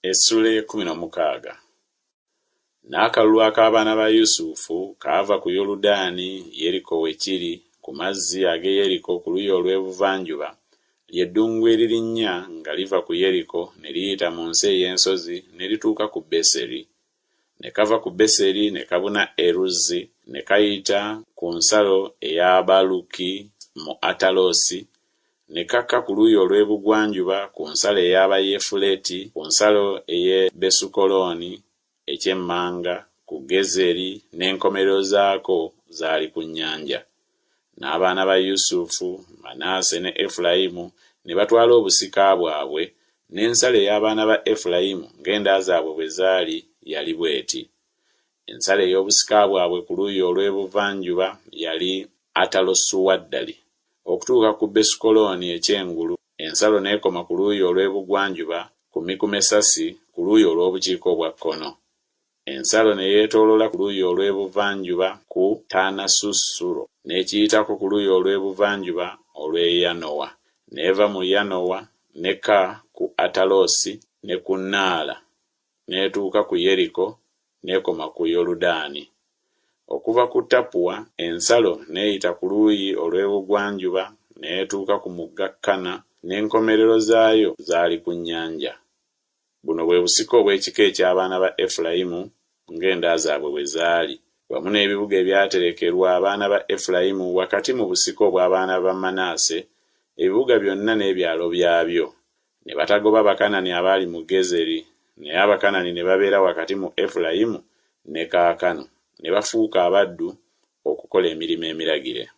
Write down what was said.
Essuula ey'ekkumi n'omukaaga. N'akalulu ak'abaana ba Yusufu kaava ku Yoludaani, Yeriko we kiri, ku mazzi ag'e Yeriko ku luuyi olw'ebuvanjuba, lye ddungu eririnnya nga liva ku Yeriko ne liyita mu nsi ey'ensozi ne lituuka ku Beseri. Ne kava ku Beseri ne kabuna e Luzi ne kayita ku nsalo ey'Abaluki mu Ataloosi, ne kakka ku luuyi olw'ebugwanjuba ku nsalo ey'Abayefuleti, ku nsalo ey'e Besukolooni eky'emmanga, ku Gezeri, n'enkomerero zaako zaali ku nnyanja. N'abaana ba Yusufu, Manase ne Efulayimu, ne batwala obusika bwabwe, n'ensalo ey'abaana ba Efulayimu ng'enda zaabwe bwe zaali yali bw'eti. Ensalo ey'obusika bwabwe ku luuyi olw'ebuvanjuba yali Atalosuaddali, okutuuka ku Besukolooni eky'engulu, ensalo n'ekoma ku luuyi olw'ebugwanjuba ku Mikumesasi ku luuyi olw'obukiika obwa kkono. Ensalo ne yeetooloola ku luuyi olw'ebuvanjuba ku Taanasusuro, n'ekiyitako ku luuyi olw'ebuvanjuba olw'e Yanoa, n'eva mu Yanoa n'ekka ku Ataloosi ne ku Naala, n'etuuka ku Yeriko n'ekoma ku Yoludaani. Okuva ku Tappua ensalo n'eyita ku luuyi olw'ebugwanjuba n'etuuka ku mugga Kana, n'enkomerero zaayo zaali ku nnyanja. Buno bwe busika obw'ekika eky'abaana ba Efulayimu ng'enda zaabwe bwe zaali, wamu n'ebibuga ebyaterekerwa abaana ba Efulayimu wakati mu busika obw'abaana ba Manase, ebibuga byonna n'ebyalo byabyo. Ne batagoba Bakanani abaali mu Gezeri, naye Abakanani ne babeera wakati mu Efulayimu ne kaakano, ne bafuuka abaddu okukola emirimu emiragire.